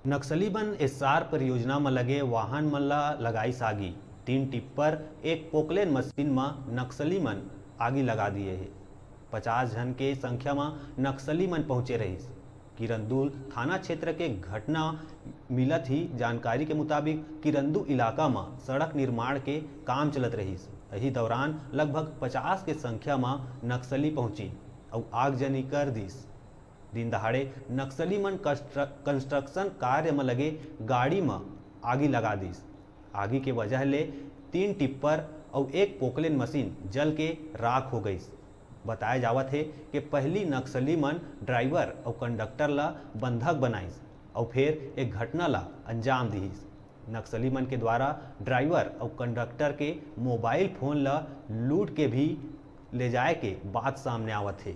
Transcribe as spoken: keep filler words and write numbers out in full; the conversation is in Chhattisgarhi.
नक्सली मन एस्सार परियोजना म लगे वाहन मन ला लगाइस आगी। तीन टिप्पर, एक पोकलेन मशीन म नक्सली मन आगी लगा दिए हे। पचास झन के संख्या म नक्सली मन पहुंचे रहिस। किरंदुल थाना क्षेत्र के घटना मिलत ही जानकारी के मुताबिक, किरंदु इलाका म सड़क निर्माण के काम चलत रहिस। यही दौरान लगभग पचास के संख्या म नक्सली पहुंची अउ आगजनी कर दिस। दिन दहाड़े नक्सली मन कंस्ट्रक्शन कार्य म लगे गाड़ी म आगी लगा दिस। आगी के वजह ले तीन टिप्पर अउ एक पोकलेन मशीन जल के राख हो गइस। बताया जावत हे कि पहली नक्सली मन ड्राइवर अउ कंडक्टर ला बंधक बनाइस अउ फिर एक घटना ला अंजाम दिहिस। नक्सली मन के द्वारा ड्राइवर अउ कंडक्टर के मोबाइल फोन ला लूट के भी ले जाए के बात सामने आवत हे।